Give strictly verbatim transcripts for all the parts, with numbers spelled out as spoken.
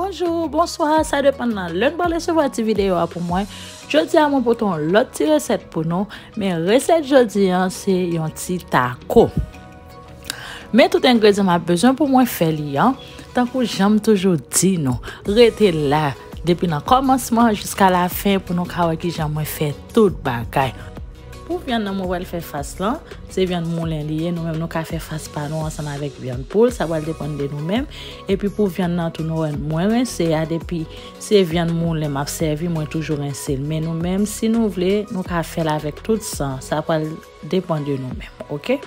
Bonjou, bonswa, sa depann nan lè n pral resevwa ti videyo a pou mwen. Jodi a mwen pote yon lòt ti resèt pou nou, men resèt jodi an se yon ti tako. Men tout engredyan m ap bezwen pou mwen fè li an, tankou jan m toujou di nou, rete la depi nan kòmansman jiska lafen pou nou ka wè kijan mwen fè tout bagay. Pou vyann nan mwen pral fè fas lan, se vyann moulen li ye, nou menm nou ka fè fas pa nou ansanm avèk vyann poul, sa pral depann de nou menm. Epi pou vyann nan tou nou wè mwen rense a, depi se vyann moulen m ap sèvi, mwen toujou rense l. Men nou menm, si nou vle, nou ka fè l avèk tout san, sa pral depann de nou menm, oke?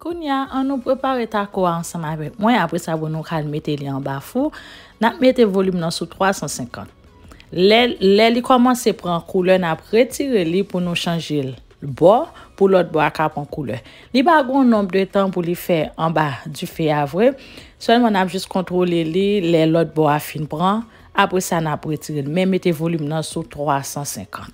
Kounye a, ann nou prepare tako a ansanm avèk mwen. Apre sa, pou nou ka al mete li anba fou, n ap mete volim nan sou twa san senkant. Lè, lè li kòmanse pran koulè, n ap retire li pou nou chanje l bò, pou lòt bò a ka pran koulè. Li pa gen yon nonb de tan pou li fè anba dife a vre. Sèlman, n ap jis kontwole li lè lòt bò a fin pran. Apre sa, n ap retire l. Men mete volim nan sou twa san senkant.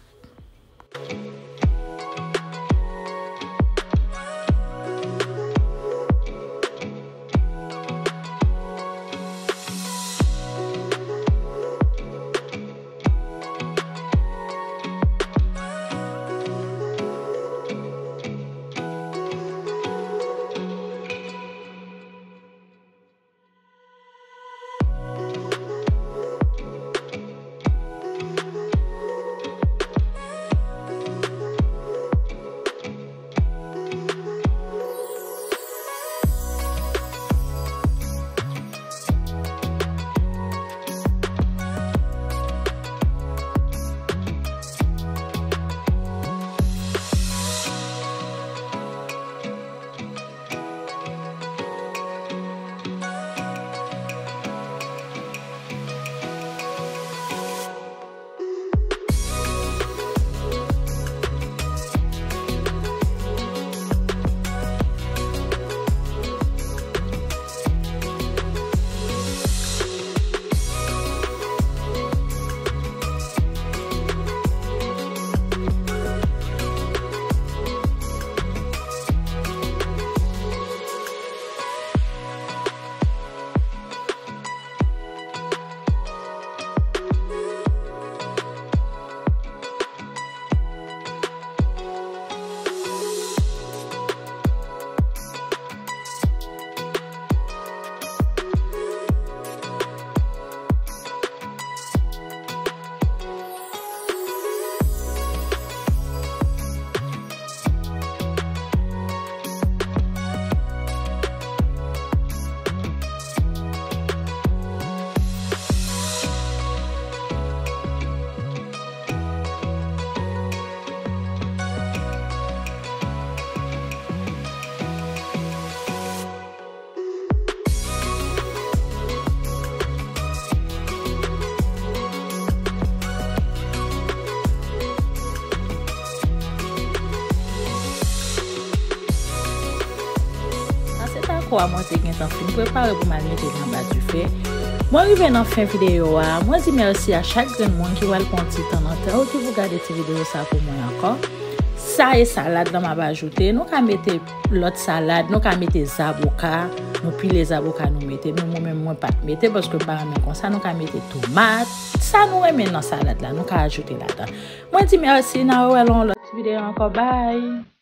Sa se tako a mwen te gentan fin prepare pou m al mete l anba dife. Mwen rive nan fen videyo a. Mwen di mèsi a chak grenn moun ki pral pran ti tan nan tan yo ki pou gade ti videyo sa pou mwen ankò. Sa e salad la m ap ajoute. Nou ka mete lòt salad, nou ka mete zaboka, nou pile zaboka nou mete. Men mwen menm mwen pa t mete paske m pa renmen konsa. Nou ka mete tomat. Sa nou renmen nan salad la, nou ka ajoute ladan. Mwen di mèsi, n a rewè nan yon lòt videyo ankò. Bye!